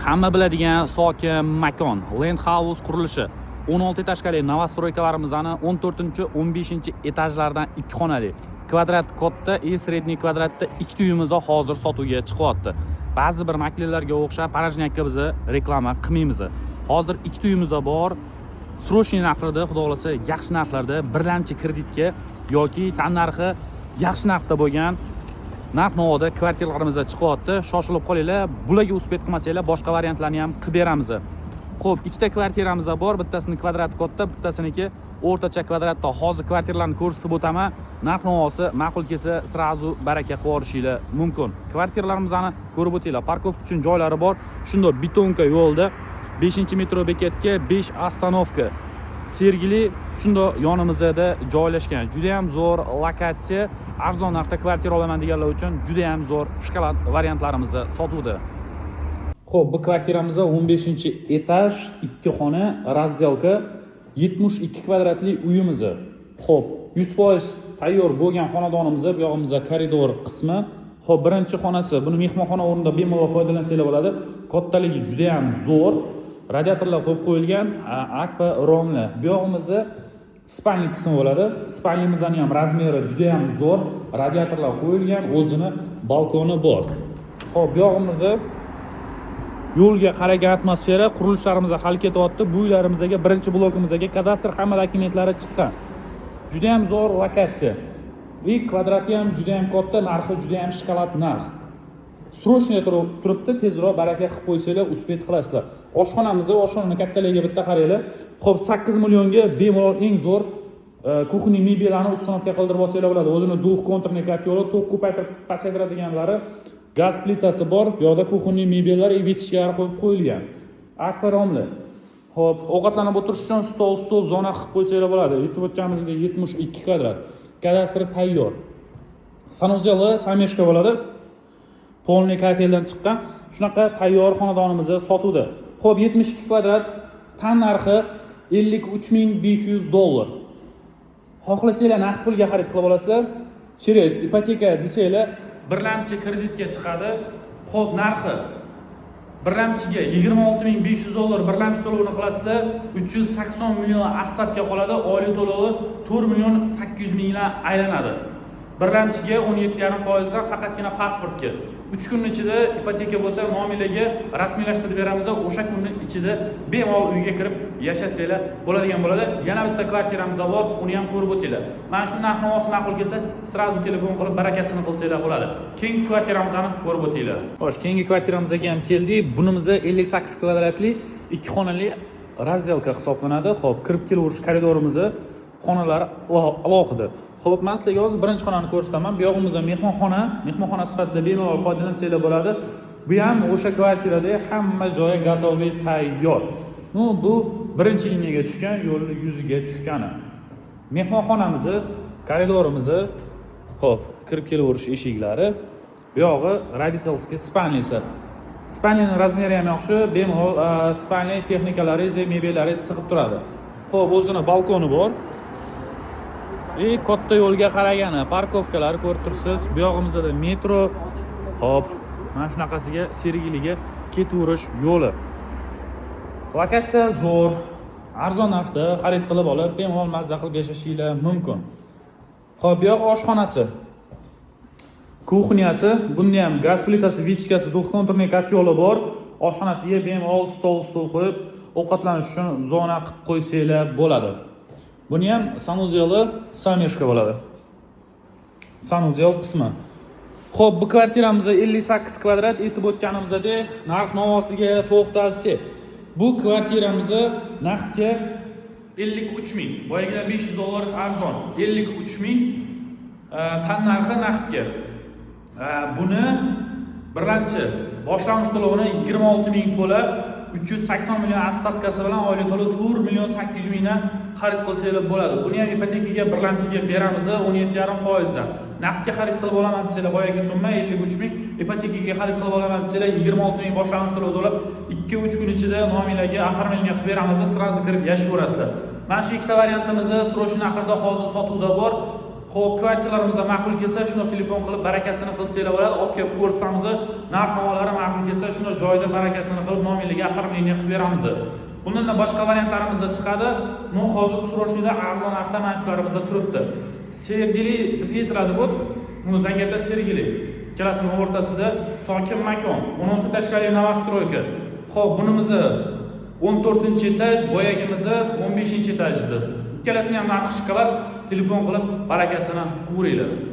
Hamma biladigan Sokin makon, Land House qurilishi 16 этажка li новостройка larimizni 14, 15 etajlardan ikki xonali, kvadrat katta и средний kvadratda ikkita uyimiz hozir sotuvga chiqyapti. Ba'zi bir maklerlarga o'xshab порожняк ka biza reklama qilmaymiz. Hozir ikkita uyimiz bor. Срочный narxlarda, xudo xohlasa, yaxshi narxlarda, birlamchi kreditga yoki tan narxi yaxshi narxda bo'lgan narx navoda kvartiralarimiz chiqyapti. Shoshilib qolinglar, bularga успеть qilmasanglar, boshqa variantlarni ham qilib beramiz. Xo'p, ikkita kvartiramiz bor, bittasini kvadrati katta, bittasiniki o'rtacha kvadratda. Hozir kvartiralarni ko'rsatib o'taman. Narx navosi ma'qul kelsa, сразу baraka qilib yuborishinglar mumkin. Kvartiralarimizni ko'rib o'tinglar. Парковка uchun joylari bor. Shundoq бетонка yo'lda 5 metro bekatga 5 остановка. Sergeli shundoq yonimizda joylashgan. Juda ham zo'r lokatsiya. Arzon narxda kvartira olaman deganlar uchun juda ham zo'r shokolad variantlarimiz sotuvda. Xo'p, bu kvartiramiz 15 etaj, ikki xona, разделка, 72 kvadratli uyimiz. Xo'p, 100% tayyor bo'lgan xonadonimiz, bu yog'imizda koridor qismi. Xo'p, birinchi xonasi, buni mehmonxona o'rnida bemalol foydalansanglar bo'ladi. Kattaligi juda ham zo'r. Radiatorlar qo'yib qo'yilgan, akva romli. Bu yog'imizda спальный qismi bo'ladi. Спальный mizni ham размер i juda ham zo'r. Radiatorlar qo'yilgan, o'zini balkoni bor. Xo'p, bu yog'imizda yo'lga qaragan atmosfera, qurilishlarimiz hali ketyapti. Bu uylarimizga, birinchi blokimizga kadastr hamma dokumentlari chiqqan. Juda ham zo'r lokatsiya. И kvadrati ham juda ham katta, narxi juda ham shokolad narx. Срочный turibdi, tezroq baraka qilib qo'ysanglar, успеть qilasizlar. Oshxonamiz, oshxonani kattaligiga bitta qaranglar. Xo'p, 8 millionga bemalol eng zo'r кухонный mebellarni установка qildirib olsanglar bo'ladi. O'zini двухконтурный котел i, tok ko'paytirib pasaytiradiganlari, gaz plitasi bor. Bu yoqda кухонный mebellar и вытяжка lar qo'yib qo'yilgan, akvaromli. Ho'p, ovqatlanib o'tirish uchun stol, stul, zona qilib qo'ysanglar bo'ladi. Aytib o'tganimizdek, 72 kvadrat, kadastri tayyor, санузел i смежка bo'ladi, полный kafeldan chiqqan. Shunaqa tayyor xonadonimiz sotuvda. Ho'p, 72 kvadrat, tan narxi 53 500 dollar. Xohlasanglar, naqd pulga xarid qilib olasizlar, через ipoteka desanglar, birlamchi kreditga chiqadi. Ho'p, narxi birlamchiga 26 500 dollar birlamchi to'lovini qilasizlar, 380 million остатка qoladi, oylik to'lovi 4 million 800 mingdan aylanadi. Birlamchiga 17,5 foizdan, faqatgina pasportga. 3 kunni ichida ipoteka bo'lsa, nomilarga rasmiylashtirib beramiz. O'sha kunni ichida bemalol uyga kirib yashasanglar bo'ladigan bo'ladi. Yana bitta kvartiramiz bor, uni ham ko'rib o'tinglar. Mana shu narx navosi ma'qul kelsa, сразу telefon qilib barakasini qilsanglar bo'ladi. Keyingi kvartiramizni ko'rib o'tinglar. Xo'sh, keyingi kvartiramizga ham keldik. Bunimiz 58 kvadratli, ikki xonali, разделка hisoblanadi. Ho'p, kirib kelaverish koridorimizni xonalar alohida. Ho'p, man sizlarga hozir birinchi xonani ko'rsataman. Bu yog'imizda mehmonxona, mehmonxona sifatida bemalol foydalansanglar bo'ladi. Bu ham o'sha kvartirada hamma joyi готовый, tayyor. Ну, bu birinchi liniyaga tushgan, yo'lni yuziga tushgani. Mehmonxonamizni koridorimizni, ho'p, kirib kelaverish eshiklari. Bu yog'i родительский спальный si. Спальный ni размер i ham yaxshi, bemalol спальный texnikalaringiz, mebellaringiz sig'ib turadi. Ho'p, o'zini balkoni bor. И katta yo'lga qaragani, парковка lari ko'rib turibsiz. Bu yog'imizda metro. Ho'p, mana shunaqasiga Sergeliga ketaverish yo'li. Lokatsiya zo'r, arzon narxda xarid qilib olib, bemalol mazza qilib yashashinglar mumkin. Ho'p, bu yog'i oshxonasi. Кухня si, bunda ham gaz plitasi, вытяжка si, двухконтурный котел i bor. Oshxonasiga bemalol stol, stul qo'yib, ovqatlanish uchun zona qilib qo'ysanglar bo'ladi. Buni ham санузел i смежка bo'ladi, санузел qismi. Ho'p, bu kvartiramiz 58 kvadrat. Aytib o'tganimizdek, narx navosiga to'xtalsak, bu kvartiramiz naqdga 53 ming, boyagidan 500 dollar arzon, 53 ming tan narxi naqdga. Buni birlamchi boshlang'ich to'lovini 26 ming to'lab, 380 million остатка si bilan, oylik to'lov 4 million 800 mingdan xarid qilsanglar bo'ladi. Buni ham ipotekaga birlamchiga beramiz 17,5 foizdan. Naqdga xarid qilib olaman desanglar, boyagi summa 53 ming, ipotekaga xarid qilib olaman desanglar, 26 ming boshlang'ich to'lov to'lab, 2-3 kun ichida nominglarga оформление qilib beramiz, сразу kirib yashayverasizlar. Mana shu ikkita variantimizni срочный narxida hozir sotuvda bor. Xo'p, kvartiralarimiz ma'qul kelsa, shuni telefon qilib barakasini qilsanglar bo'ladi, olib kelib ko'rsatamiz. Narx navolari ma'qul kelsa, shuni joyida barakasini qilib, nominglarga оформление qilib beramiz. Bundan boshqa variantlarimiz chiqadi. Но hozir срочный da arzon narxda mana shularimiz turibdi. Sergeli deb aytiladi bu. Bu Zangiota, Sergeli. Ikkalasini o'rtasida Sokin makon, 16 этажкали новостройка. Xo'p, bunimizni 14 etaj, boyagimizni 15 etajda. Ikkalasini ham narxi shokolad, telefon qilib barakasini qilaveringlar.